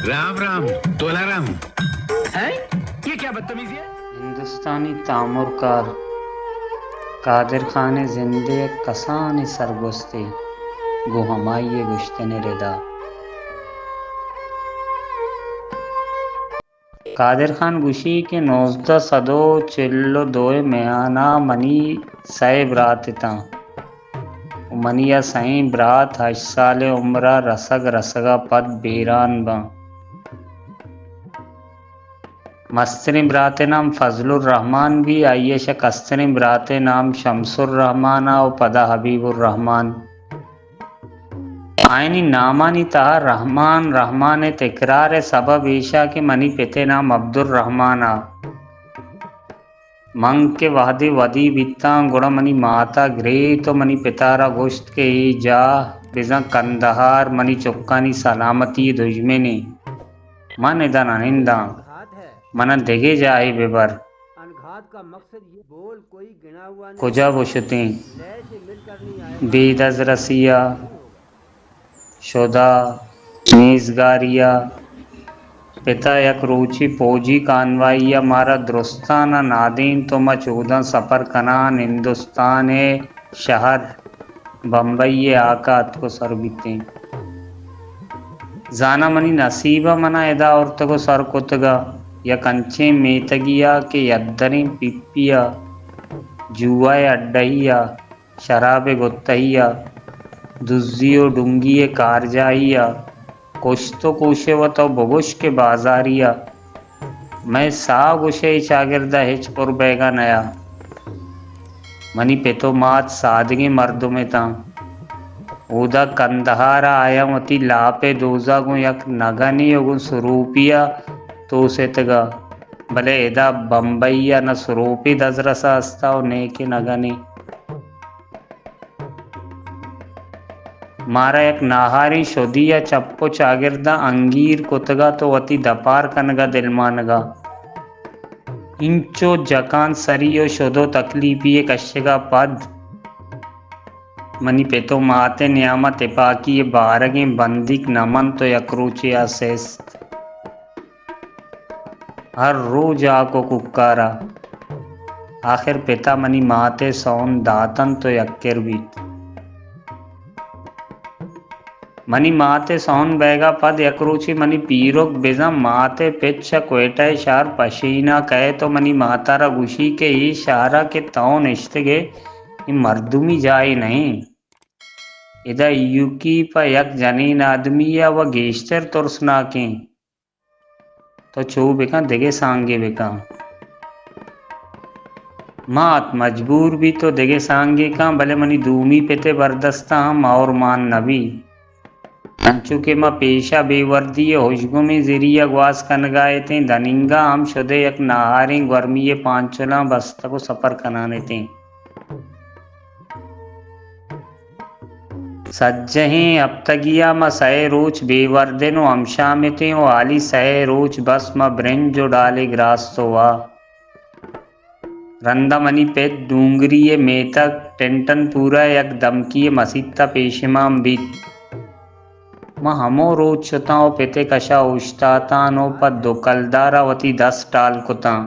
رام رام، تولارام۔ ہیں؟ یہ کیا بدتمیزی ہے؟ ہندوستانی تامرکار قادر خان ءِ زند ءِ یک کسانیں سرگوستے گوں ہمائی ءِ گوشتن ءِ ردا۔ قادر خان گوشی کہ نوزدہ سد ءُ چل ءُ دو ءِ میان ءَ منی سئے برات اتاں ءُ منی آ سئیں برات ہشت سال ءِ عمر ءَ رسگ رسگ ءَ پد بیران باں۔ مستریں برات ءِ نام فضل الرحمان بی، آئی ءَ شہ کستریں برات ءِ نام شمس الرحمان ءَ ءُ پدا حبیب الرحمان۔ آیانی نامانی تہا رحمان، رحمان ءِ تکرار ءِ سبب ایش ءَ کہ منی پت ءِ نام عبدالرحمان ءَ۔ من کہ وہدے ودی بیتاں، گڑا منی مات ءَ گریت ءُ منی پت ءَ را گوشت کہ اے جاہ بزاں کندہار منی چکانی سلامتی ءِ دژمن ایں۔ من ادا نہ ننداں، من ءَ دگہ جاہے بہ بر۔ کجا بشتیں؟ بے دزرسی ءَ، شدا، نیزگاری ءَ۔ پت ءَ یک روچے پوجی کانوائی ءَ مارا درستان ءَ نادینت ءُ ما چوداں سپر کنان ہندوستان ءِ شہر بمبئی ءِ ہاک ءَ اتک ءُ سر بیتیں۔ زاناں منی نصیب ءَ من ءَ ادا آورتگ ءُ سر کتگ ءَ، یک انچیں میتگی ءَ کہ یدریں پیپی ءَ، جوا ءِ اڈہی ءَ، شراب ءِ گتہی ءَ، دزی ءُ ڈنگی ءِ کارجاہی ءَ، کشت ءُ کوش ءِ وت ءُ بگوش کہ بازاری ءَ۔ مئے ساہ گوش ئے اے چاگرد ءَ ہچ پر بیگ ءَ نیا۔ منی پت ءُ مات سادگیں مردم اتاں۔ اودا کندہار ءَ آیاں وتی لاپ ءِ دوز ءَ گوں یک نگنے ءُ گوں سروپی ءَ توسیتگ ءَ، بلے ادا بمبئی ءَ نہ سروپی دزرس ءَ است ءَ ءُ نئیکہ نگنے۔ مارا یک ناہاریں شدی ءَ چپ ءُ چاگرد ءَ انگیر کتگ ات ءُ وتی دپار کنگ ءَ دلمانگ ءَ۔ اینچو جکان سری ءُ شد ءُ تکلیپی ءِ کشگ ءَ پد منی پت ءُ مات ءِ نیام ءَ تپاکی ءِ بارگیں بندیک نہ منت ءُ یک روچے آ سست۔ ہر روچ ہاک ءُ کوکار ءَ۔ آخر پت ءَ منی مات ءِ سون دات انت ءُ یکر بیت۔ منی مات ءِ سون بیگ ءَ پد یک روچے منی پیرک بزاں مات ءِ پت چہ کوئٹہ ءِ شہر پشین ءَ کئیت ءُ منی مات ءَ را گوشی کہ اے شہر ءَ کہ تو نشتگ ئے، اے مردمی جاہے نہ انت۔ ادا ایوکی پہ یک جنین آدمی ءَ وَ گیشتر ترسناک انت۔ تو چو بکن، دگہ سانگے بکن۔ مات مجبور بیت ءُ دگہ سانگے کن، بلے منی دومی پت ءِ بردست ءَ ہم اور مان نہ بیت۔ انچو کہ ما پیش ءَ بے وردی ءُ ہژگمیں زری ءَ گواز کنگ ءَ اتیں، دنینگ ءَ ہم شد ءِ یک ناہاریں گورمی ءِ پانچلاں بستگ ءُ سپر کنان اتیں۔ سجہیں ہپتگی ءَ ما سئے روچ بے وردن ءُ ہمشام اتیں ءُ ہالی سئے روچ بس ما برنج ءُ ڈالے گراست ءُ وا۔ رندا منی پت ڈونگری ءِ میتگ ٹنٹن پورہ ءِ یک دمکی ءِ مسیت ءَ پیش امان بیت۔ ما ہمو روچ شتاں ءُ پت ءِ کش ءَ اوشتاتاں ءُ پہ دو کلدار ءَ وتی دست ٹال کتاں۔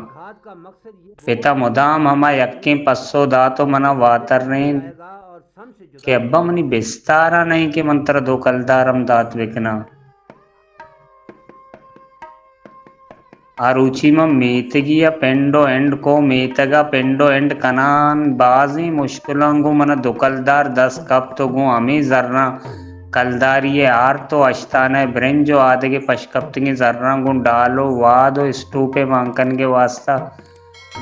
پت ءَ مدام ہما یکیں پسو دات ءُ من ءَ واترینت کہ ابا، منی بستار ءَ نہ انت کہ من ترا دو کلدار ہم دات بکناں۔ آ روچی من میتگی ءَ پنڈ ءُ انڈ کو، میتگ ءَ پنڈ ءُ انڈ کنان بازیں مشکلاں گوں من ءَ دو کلدار دست کپت ءُ گوں ہمے زراں کلداری ءَ آرت ءُ ہشتانہ ءِ برنج ءُ آدگہ پشکپتگیں زراں گوں ڈال ءُ واد ءُ اسٹوپ ءِ مان کنگ ءِ واستا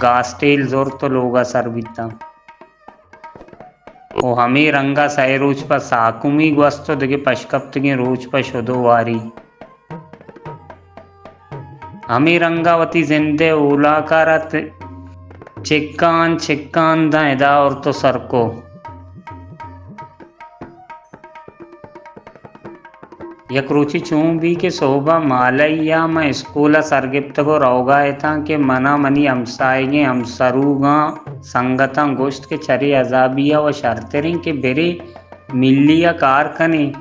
گاسٹیل زرت ءُ لوگ ءَ سر بیتاں۔ ءُ ہمے رنگ ءَ سئے روچ پہ ساکومی گوست ءُ دگہ پشکپتگیں روچ پہ شد ءُ واری۔ ہمے رنگ ءَ وتی زند ءِ اولاک ءَ را ت-، چکان چکان داں ادا آورت ءُ سر کو۔ یک روچے چون بی کہ سہب ءَ مالئی ءَ من اسکول ءَ سر گپتگ ءُ روگ ءَ اتاں کہ من ءَ منی ہمساہگیں ہمسروگاں سنگتاں گوشت کہ چرے عذابی ءَ وَ شرتر ایں کہ برے ملی ءَ کار کنیں۔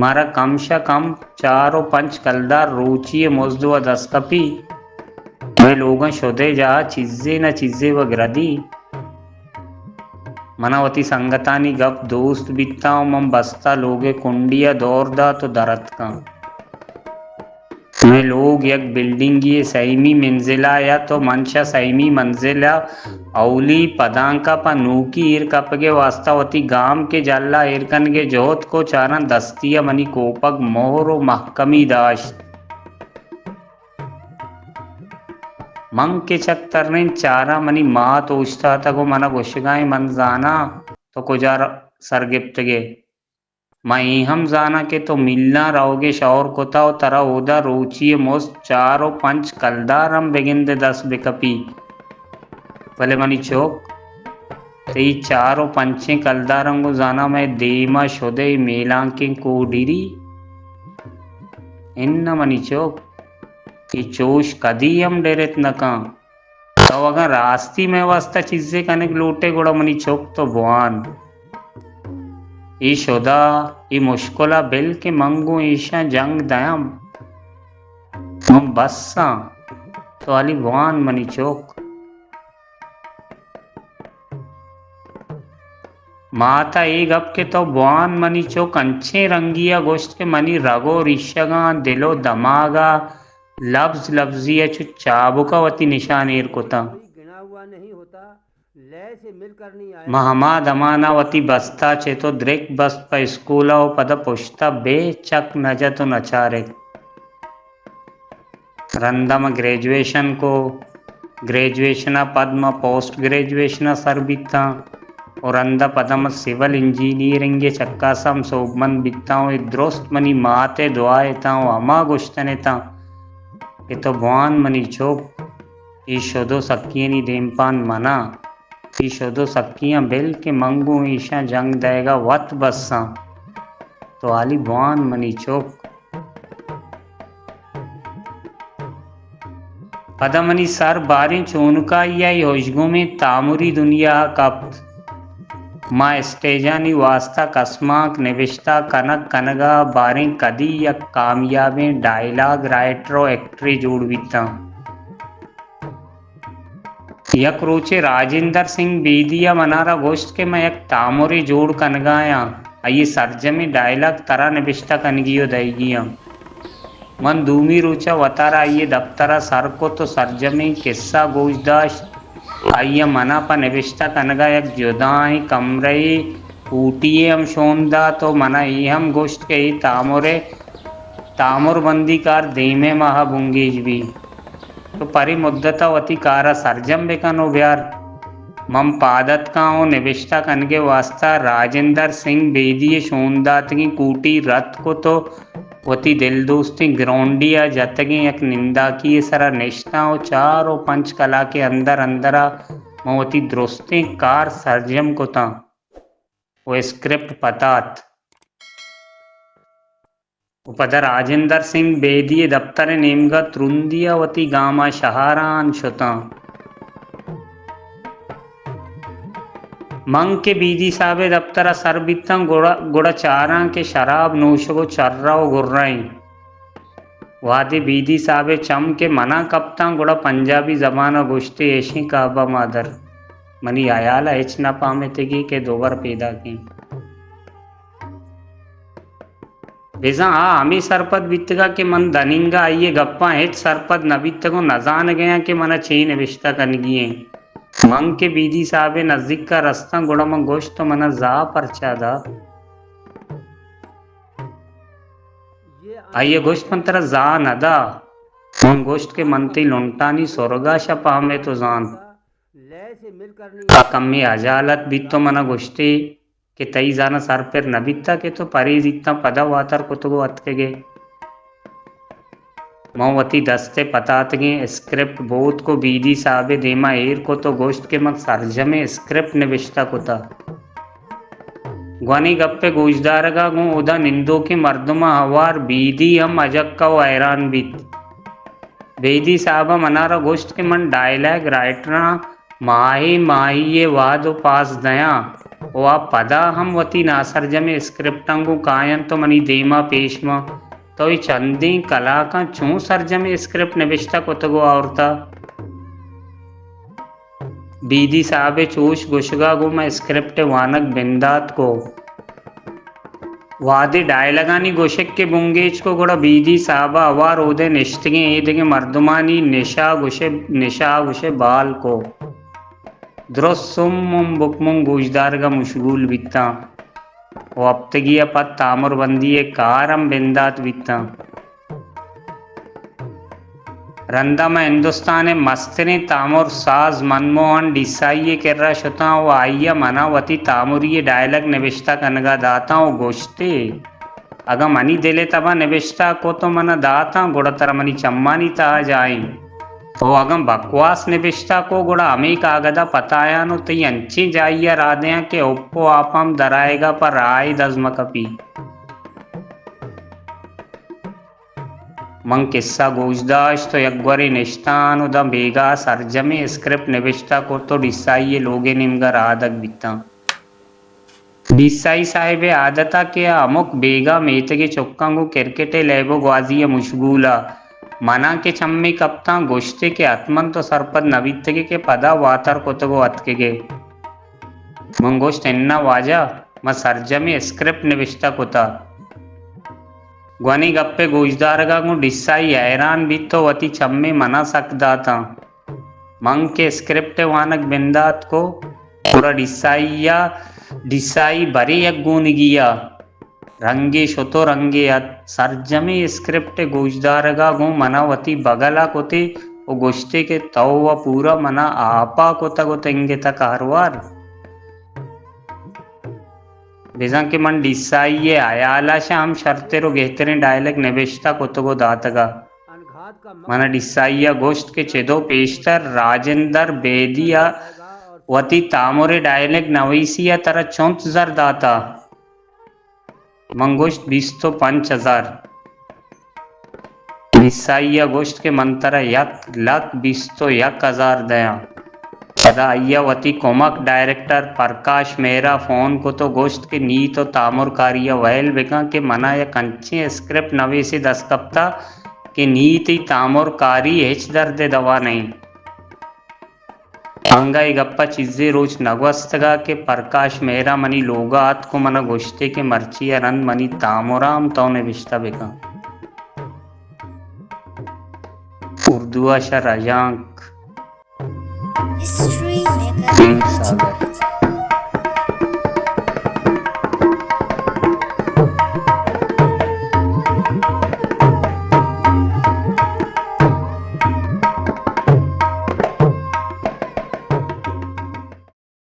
مارا کم شہ کم چار و پنچ کلدار روچی ءِ مزد و دست کپی۔ مئے لوگاں شدے جاہ چیزے نہ چیزے و گردی۔ منا وتی سنگتانی گپ دوست بیتاں و من بستا لوگ ءِ کنڈی ءَ دور دات و در اتکاں۔ مئے لوگ یک بلڈنگے ءِ سئیمی منزل ءَ ات و من چہ سئیمی منزل ءَ اولی پدانک ءَ پہ نوکی ایر کپگ ءِ واستا وتی گام کہ جھل ءَ ایر کنگ ءِ جہد کو، چاراں دستی ءَ منی کوپگ مہر و مہکمی داشت۔ من کہ چک ترینت چاراں منی مات اوشتاتگ و منا گوشگا ایں، من زاناں تو کجا ر-، سر گپتگ ئے۔ من اے ہم زاناں کہ تو میلاں روگ ءِ شور کتا و ترا اودا روچی ءِ مزد چار و پنچ کلدار ہم بگندے دست بکپی۔ بلے منی چک، تئی چار و پنچیں کلداراں گوں زاناں مئے دیما شدئے میلانکیں کوڈیری؟ اناں منی چک، اے چوش کدی ہم ڈرت نہ کن۔ تو اگاں راستی مئے واستا چیزے کنگ لوٹے، گڑا منی چک تو بوان۔ اے شدا، اے مشکل ءَ بل کہ من گوں ایشاں جنگ دیاں۔ من بس آں۔ تو ہالی بوان منی چک۔ مات ءَ اے گپ کہ تو بوان منی چک انچیں رنگی ءَ گوشت کہ منی رگ و ریشگاں، دل و دماگ ءَ لبز لبزی ءَ چو چابک ءَ وتی نشان ایر کتاں۔ من ہما دمان ءَ وتی بست ءَ چت و درک بست پہ اسکول ءَ و پدا پشت ءَ بے چک نہ جت و نہ چارت۔ رند ءَ من گریجویشن کو، گریجویشن ءَ پد من پوسٹ گریجویشن ءَ سر بیتاں و رند ءَ پدا من سول انجینئرنگ ءِ چکاس ءَ ہم سوبمند بیتاں و اے درست منی مات ءِ دعا اتاں و ہما گوشتن اتاں کہ تو بوان منی چک، اے شد و سکیانی دیمپان من آں، اے شد و سکیاں بل کہ من گوں ایشاں جنگ دئیگ ءَ وت بس آں۔ تو ہالی بوان منی چک۔ پدا منی سر باریں چونکائی ءَ اے ہژگومیں تامری دنیا ءَ کپت۔ ما اسٹیجانی واستا کسمانک نبشتہ کنگ کنگ ءَ باریں کدی یک کامیابیں ڈائیلاگ رائٹر و ایکٹرے جوڑ بیتاں۔ یک روچے راجندر سنگھ بیدی ءَ منارا گوشت کہ من یک تامرے جوڑ کنگایاں، آئی ءِ سرجمیں ڈائیلاگ ترا نبشتہ کنگی و دئیگی آں۔ من دومی روچ ءَ وتارا آئی ءِ دپتر ءَ سر کت و سرجمیں کسہ گوش داشت۔ آئی ءَ منا پہ نبشتہ کنگ ءَ یک جدائیں کمرہ یے، کوٹی یے ہم شون دات و منا اے ہم گوشت کہ اے تامر ءِ تامر بندی کار دیمے ماہ ءَ بنگیج بی۔ تو پرے مدت ءَ وتی کار ءَ سرجم بکن و بیار۔ من پاد اتکاں و نبشتہ کنگ ءِ واستا راجندر سنگھ بیدی ءِ شون داتگیں کوٹی رد کت و وتی دل دوستیں گرونڈی ءَ جتگیں یک ننداکی ءِ سرا نشتاں و چار و پنچ کلاک ءِ اندر اندر ءَ من وتی درستیں کار سرجم کتاں و اسکرپٹ پتات۔ و پدا راجندر سنگھ بیدی ءِ دپتر ءِ نیمگ ءَ ترندی ءَ وتی گاماں شہاران شتاں۔ من کہ بیدی صاحب ءِ دپتر ءَ سر بیتاں، گڑا، گڑا چاراں کہ شراب نوشگ و چرہ و گرہ ایں۔ وہدے بیدی صاحب ءِ چم کہ مناں کپتاں، گڑا پنجابی زبان ءَ گوشتے، ایشیں کعبہ مادر، منی ہیال ءَ ہچ نہ پہمتگی کہ دوبر پیداکیں۔ بزاں آ ہمے سرپد بیتگ ات کہ من دننگا آئی ءِ گپاں ہچ سرپد نہ بیتگ و نزانگ ءَ آں کہ من ءَ چے نبشتہ کنگی ایں۔ من کہ بیدی صاحب ءِ نزیک ءَ رستاں، گڑا من گوشت، تو من ءَ زاہ پرچا دات؟ آئی ءَ گوشت، من ترا زاہ نہ دات۔ من گوشت کہ من تئی لنٹانی سرگ ءَ شہ پہمت و زانت۔ آ کمے ہجالت بیت و من ءَ گوشتے، کہ تئی زاناں سر پر نہ بیتگ کہ تو پرے زیتاں پدا واتر کتگ و اتکگ ئے۔ من وتی دست ءِ پتاتگیں اسکرپٹ بوتک و بیدی صاحب ءِ دیما ایر کت و گوشت کہ من سرجمیں اسکرپٹ نبشتہ کتگ۔ گونی گپ ءِ گوشدارگ ءَ گوں ادا نندوکیں مردماں ہوار بیدی ہم اجکہ و حیران بیت۔ بیدی صاحب ءَ منارا گوشت کہ من ڈائیلاگ رائٹراں ماہے ماہی ءِ وہد و پاس دیاں۔ و آ پدا ہم وتی ناسرجمیں اسکرپٹاں گوں کاینت و منی دیما پیش مان۔ تو اے چندیں کلاکاں چون سرجمیں اسکرپٹ نبشتہ کتگ و آورتہ؟ بیدی صاحب ء چوش گوشگا گوں من اسکرپٹ ء وانگ بندات کو۔ وہدے ڈائلگانی گوشگ کہ بنگیج کو، گڑا بیدی صاحب ء ہوار اودے نشتگیں ایدگہ مردمانی نشا گوشے، نشا گوشے بال کو۔ درست سم من بکمن گوشدارگ ء مشغول بیتاں و ہپتگی ء پد تامر بندی ء کار ہم بندات بیتاں۔ رندا من ہندوستان ء مستریں تامر ساز منموہن ڈیسائی ء کرا شتاں و آئی ء منا وتی تامری ء ڈائلگ نبشتہ کنگا داتاں و گوشتے، اگاں منی دل ء تبا نبشتہ کت و منا داتاں، گڑا ترا منی چمانی تہا جاہ انت۔ و اگاں بکواس نبشتہ کو، گڑا ہمے کاگد ء پتایان و تئی انچیں جاہی ء راہ دیاں کہ اپ و آپ ہم درآیگ ء پہ راہے دز مہ کپی۔ من کسہ گوش داشت و یک گورے نشتان و داں بیگاہ سرجمیں اسکرپٹ نبشتہ کرت و ڈیسائی ء لوگ ء نیمگا رہادگ بیتاں۔ ڈیسائی صاحب ء عادت ء کہ آ ہمک بیگاہ میتگ ء چکاں گوں کرکٹ ء لیب و گوازی ء مشغول ء، مناں کہ چمے کپتاں، گوشتے کہ حتماً تو سرپد نہ بیتگے کہ پدا واتر کتگ و اتکگے۔ من گوشت، اناں واجہ، من سرجمیں اسکرپٹ نبشتہ کتہ۔ گونی گپ ء گوشدارگا گوں ڈیسائی حیران بیت و وتی چمے منا سک داتاں۔ من کہ اسکرپٹ ء وانگ بندات کو، گڑا ڈیسائی ء، ڈیسائی برے یک گونگی ء رنگے شت و رنگے ات۔ سرجمیں اسکرپٹ ء گوشدارگا گوں منا وتی بگل ء کتے و گوشتے کہ تو و پورا منا آپا کتگ و تنگتہ کاروار۔ بزاں کہ من ڈیسائی ء ہیال ء شہ ہم شرتر و گہتریں ڈائلگ نبشتہ کتگ و داتگ ء۔ من ء ڈیسائی ء گوشت کہ چدو پیشتر راجندر بیدی ء وتی تامر ء ڈائلگ نویسی ء ترا چنت زر داتہ؟ من گوشت، بیست و پنچ ہزار۔ ڈیسائی ء گوشت کہ من ترا یک لکھ بیست و یک ہزار دیاں۔ پدا آئی ء وتی کمک ڈائریکٹر پرکاش مہر ء فون کت و گوشت کہ نی تو تامرکاری ء ویل بکن کہ منا یک انچیں اسکرپٹ نویسے دست کپتہ کہ نی تئی تامرکاری ہچ درد ء دوا نہ انت۔ انگہ اے گپ ء چیزے روچ نہ گوستگ ء کہ پرکاش مہر ء منی لوگ ء اتک و من ء گوشت ئے کہ مرچی ء رند منی تامر ء ہم تو نبشتہ بہ کن۔ اردو ء شہ رژانک۔ History maker.